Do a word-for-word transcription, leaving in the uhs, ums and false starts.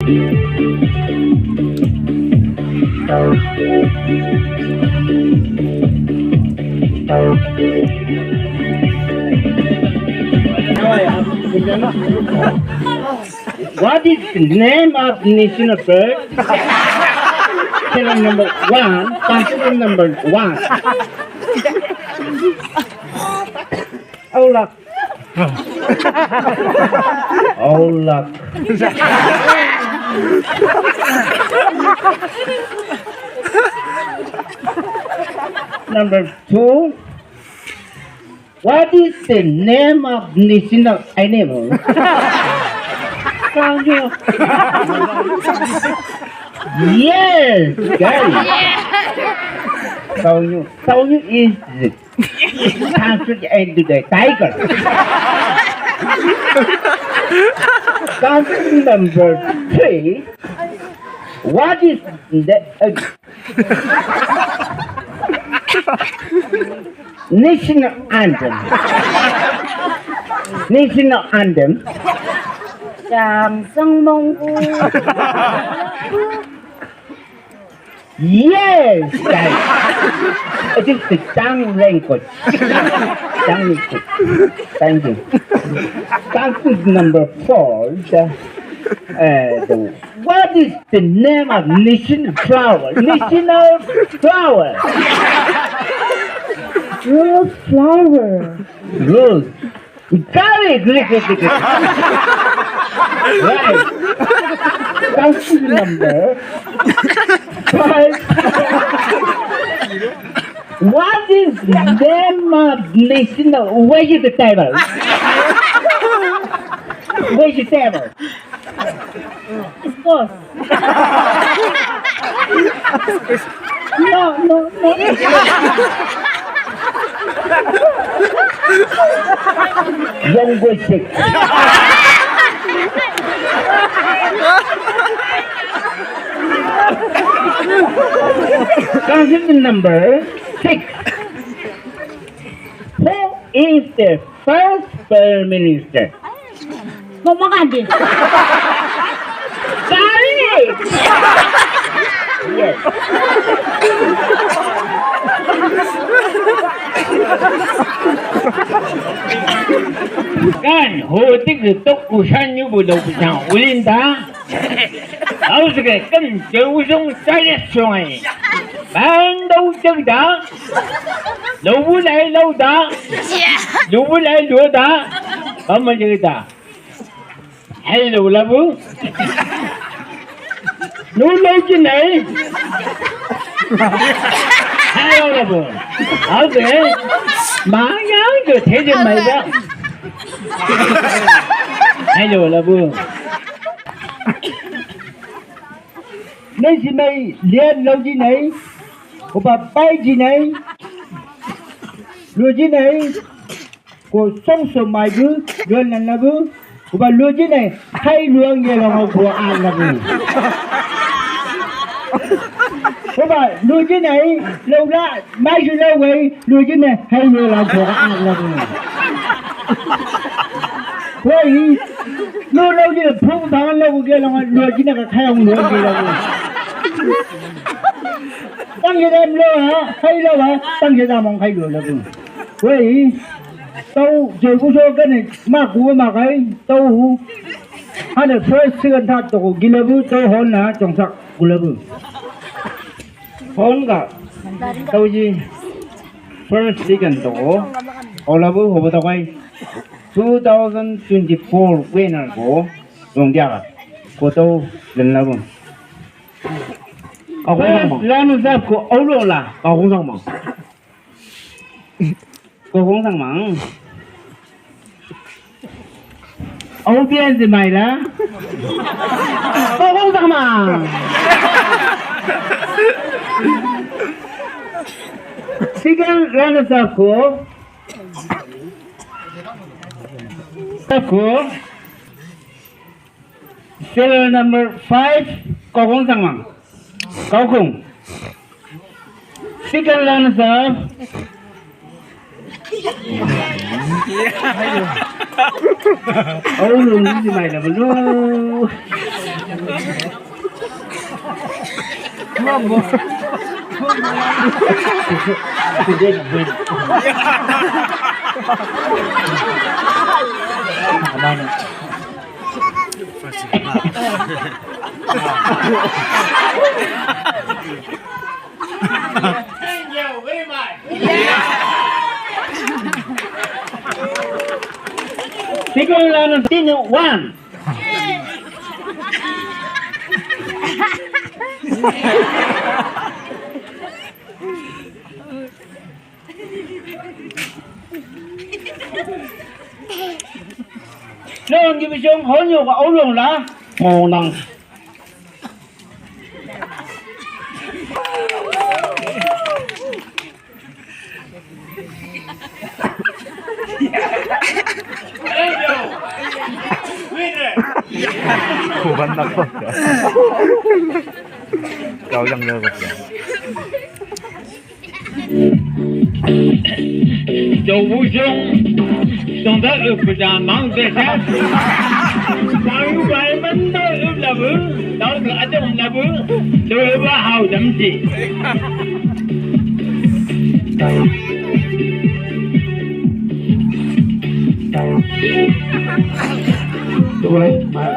What is the name of national bird? Channel number one, contestant number one. Aulak. Aulak. Number two. What is the name of national animal? Saunyu. Yes, guys. Saunyu. Saunyu is the country and the tiger. Country number three. What is the uh, National anthem. National anthem. Sang sang mongku. Yes, guys. It is the Chang language. Chang language. Thank you. Country number four. The, uh, the What is the name of national flower? National flower. Rose flower. Rose. Very good, good, good, good. Right. Country number five. What is name of national vegetable? Vegetable. Squash. No, no, no. Wrong question. Question number six. Who is the first Prime Minister? Mahatma Gandhi. Sorry. Yes. Kan ho tik tok kusan nyu bu dau pisang ulin ta. Au sege kan jauh sung cari sungai. Bang dau cek da. Lou bu lai lou da. Lou bu lai lou da. Bang ma cek da. Hello, labu. Nu lou jinai. Hello, labu. Au sege. Ma yang ke te je mai da. Hello, labu. Nei simai lian lou jinai, oba bai jinai, lou jinai, ko songso mai bu, luan nan labu, oba lou jinai, hai luang ye long ko an labu. Oba lou jinai, lou la, mai ju lou wei, lou jinai, hai lou long ko an labu. Wei, lou lou jinai, pung tangan lou ke long, lou jinai ka kai ang lou ke long. Tang ye dam lo ha, hai lo ha, tang ye dam ong hai lo labu. Wei, tau je ku so kane, ma ku ma kai, tau hu. Hane first, second, third to ku gilabu, tau hon na, chong sak ku labu. Hon ka, tau ji first, second to ku. O labu, ho ba tau kai. Two thousand twenty-four winner ko, dong dia ka. Ko tau, dan labu. Kau kong sangmang. Lanu sap ko aulo la. Kau kong sangmang. Kau kong sangmang. Audience mai la. Kau kong sangmang. Second runner sap ko. Sap ko. Serial number five, Kau kong sangmang. Kau kong. Second runner up. Au lo ni mai la bulu. Thank you very much. Second round, one. Long gibi jong honyo ka olong la. Mo nang. Kuban na ko. Kau yang lewat ya. Dou bujong, song da up da mang da sa. Sau bai man da up da bu, dou da adong da bu, dou ba hau dam si. Dou bai man.